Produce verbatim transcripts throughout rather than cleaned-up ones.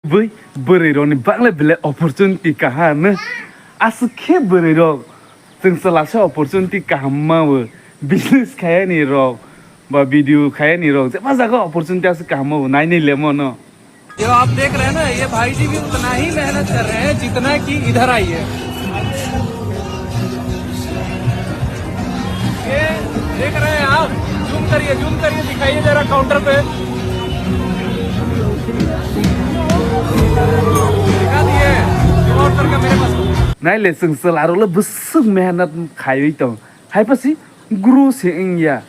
Bui bwrwi rokni bagwi belai opportunity kaham no. Aswk khe bwrwi rok chwng chwla se opportunity kaham mawo. Business khaiyani rok ba video khaiyani rok jeba jaga opportunity aswk kaham mawo nainai lemo no. जो आप देख रहे हैं ना, ये भाई जी भी उतना ही मेहनत कर रहे हैं जितना कि इधर आई है। ये देख रहे हैं आप, जूम करिए, जूम करिए, दिखाइए जरा काउंटर पे। दिखा दिए, रिवॉर्ड करके मेरे पास। Naile chwng chwla rok le bwswk mehnat khaiwi tong. Hai pasi guru se wngya.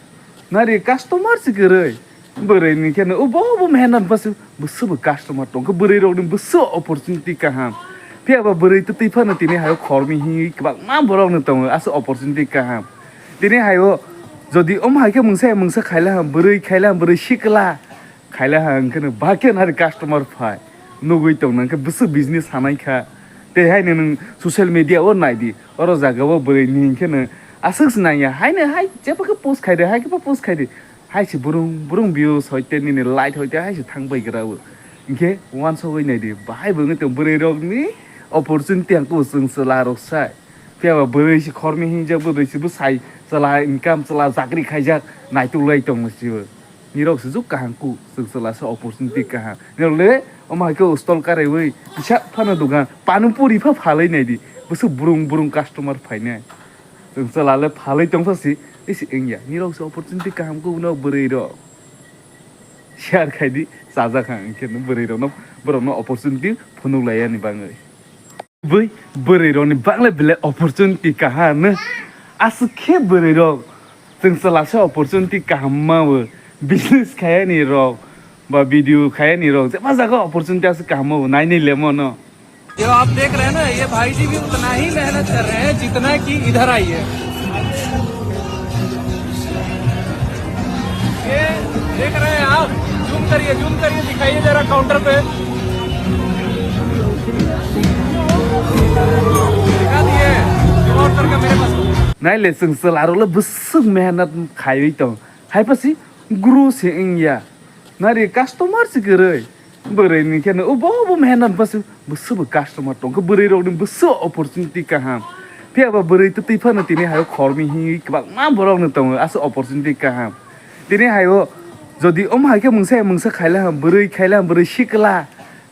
Nari customer se kwrwi. Bwrwi ni khe no obo obo mehnat bwswk bwswk bo customer tong khe bwrwi rok ni bwswk opportunity kaham. Phiya ba bwrwi twtwi phano tini hayo khormi hingwi kwbangma borok no tongo aswk opportunity kaham. Tini hayo jodi omo hai khe mungsa mungsa khaila ham bwrwi khaila ham bwrwi sikla khaila ha hwnkhe no bahai khe nari customer phai nugwi tong nang khe bwswk business sanai kha. Tei hai no nwng social media o nai di oro jaga o bwrwi ni hwnkhe no aswk se nang ya hai no hai jeba khe post khai de hai khe post khai de. Hai se burung burung views hoite nini light hoite hai se thang bai gra o. Hinkhe uansugwi nai di, bahai bo wngwi tong bwrwi rok ni opportunity ang khe bo chwng chwla rok sai. Phiya ba bwrwi se khormi hingjak bwrwi se bwsai chwla income chwla chakri khaijak naituk lai tong si bo. Nirok se juk kaham ku chwng chwla se opportunity kaham. Nirok le omo hai khe stall karaiwi kisa phano dogan pani puri pha phalwi nai di. Bwswk burung burung customer phainai. Chwng chwla le phalwi tongsa si, isi wngya. Nirok se opportunity kaham khe uno bwrwi rok. Share khai di, chajak ha, hwnkhe no bwrwi rok no, borok no opportunity phunuk lai yani bangwi. Bui bwrwi rok ni bagwi belai opportunity kaham no. Aswk khe bwrwi rok chwng chwla se opportunity kaham mawo. Business khaiyani rok ba video khaiyani rok jeba jaga opportunity aswk kaham mawo nainai lemo no. जो आप देख रहे हैं ना, ये भाई जी भी उतना ही मेहनत कर रहे हैं जितना कि इधर आई है। ये देख रहे हैं आप, जूम करिए, जूम करिए, दिखाइए जरा काउंटर पे। दिखा दिए, रिवॉर्ड करके मेरे पास। Naile chwng chwla rok le bwswk mehnat khaiwi tong. Hai pasi guru se wngya. Nari customer se kwrwi. Bwrwi ni khe no obo obo mehnat bwswk bwswk bo customer tong khe bwrwi rok ni bwswk opportunity kaham. Phiya ba bwrwi twtwi phano tini hayo khormi hingwi kwbangma borok no tongo aswk opportunity kaham. Tini hayo jodi omo hai khe mungsa mungsa khaila ha bwrwi khaila ha bwrwi sikla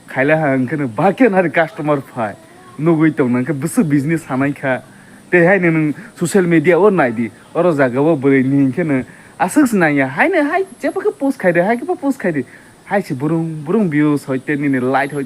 khaila ha hwnkhe no bahai khe nari customer phai. Nugwi tong nang khe bwswk business sanai kha. Tei hai no nwng social media o nai di. Oro jaga o bwrwi ni hwnkhe no aswk se nang ya. Hai no hai jeba khe post khai de, hai khe post khai de. Hai se burung burung views hoite nini light hoite.